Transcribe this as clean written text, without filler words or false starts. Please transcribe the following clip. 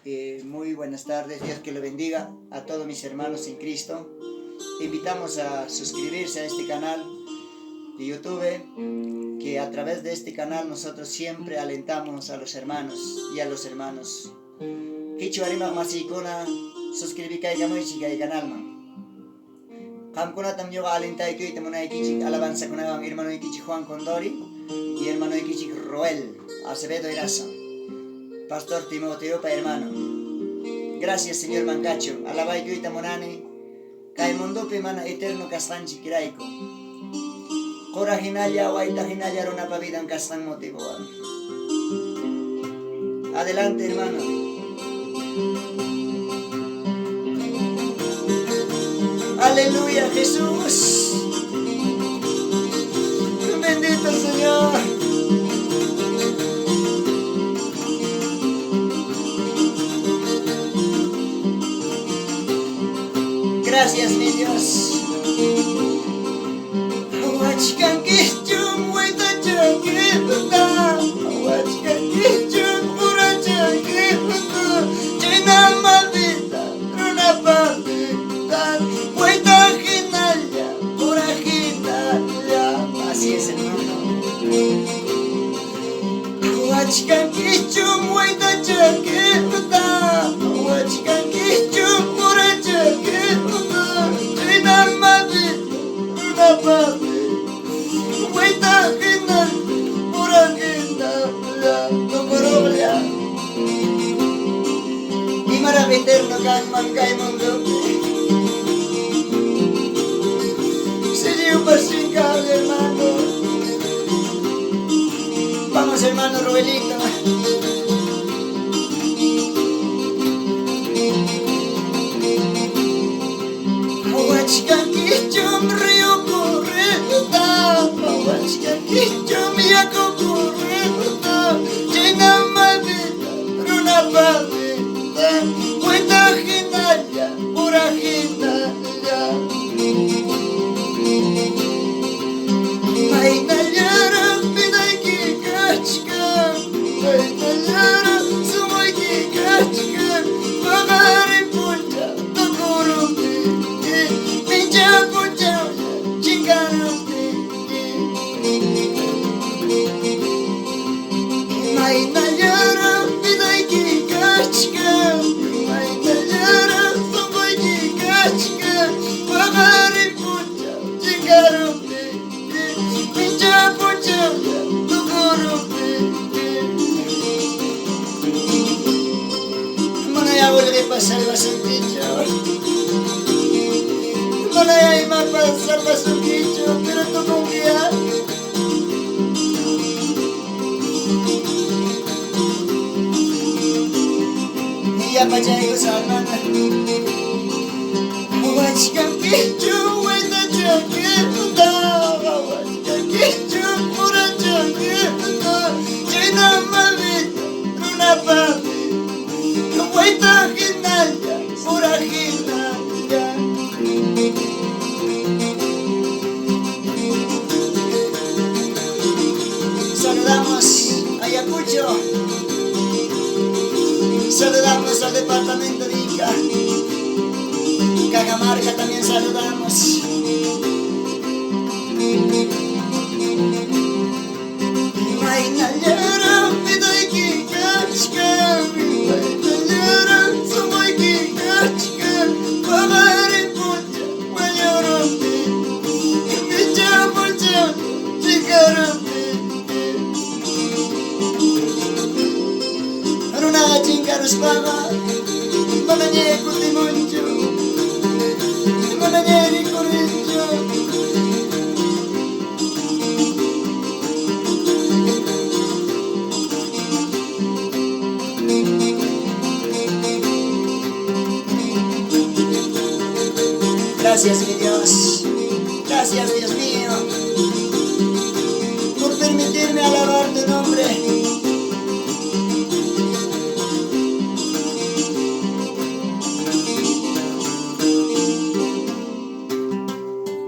Muy buenas tardes, Dios que lo bendiga a todos mis hermanos en Cristo. Invitamos a suscribirse a este canal de YouTube, que a través de este canal nosotros siempre alentamos a los hermanos y a los hermanos. Qichwa rimaq masiykuna, suscribikaykamuychik kay canalman. Qamkunatam ñuqa alentaykuyta munaykichik alabanzakunawan hermanoykichik Juan Condori y hermanoykichik Roel Acevedo Erazo, Pastor Timoteopa hermano. Gracias, Señor Mancacho, alabaykuyta munani kay mundopi mana eterno kasqanchikrayku. Qura hinalla, wayta hinalla runapa vidan kasqan motivowan. Adelante, hermano. Aleluya, Jesús. Bendito Señor. Gracias, mi Dios. Wachkankichum waytachakita, wachkankichum purachakita, chayna maldita runapa vidan, wayta hinalla, pura hinalla. Así es, hermano. Wachkankichum waytachakita, wachkankichum purachakita, chayna maldita runapa vidan, wayta hinalla, pura hinalla, tukurublla. Imaraq eterno kanman kay mundopi. Silliyupas chinkaq, hermano. Vamos, hermano Roelito. Wachkankichum río correta, wachkankichum yaku correta, chayna maldita runapa vidan, wayta hinalla, pura hinalla. Maynallaraq vidayki kachkan, maynallaraq sunquyki kachkan, paqarin punchaw tukuruptiki, mincha punchawlla chinkaruptiki. Maynallaraq vidayki kachkan, maynallaraq sunquyki kachkan, paqarin punchaw chinkaruptiki, mincha punchawlla tukuruptiki. Manaya qullqipas salvasunkichu. Manaya imapas salvasunkichu, pero tukunkiya. Yapachaykusa, hermana. Wachkankichu waytachakita, wachkankichu purachakita, chayna maldita runapa vidan, wayta hinalla, pura hinalla. Saludamos a Ayacucho. Saludamos al departamento de Ica. Cajamarca también saludamos. Maynallaraq vidayki kachkan, maynallaraq sunquyki kachkan, paqarin punchaw wañuruptiki, mincha punchawlla chinkaruptiki. Runaqa chinkaruspaqa manaña kutimunchu, manaña rikurinchu. Gracias, mi Dios. Gracias, Dios mío.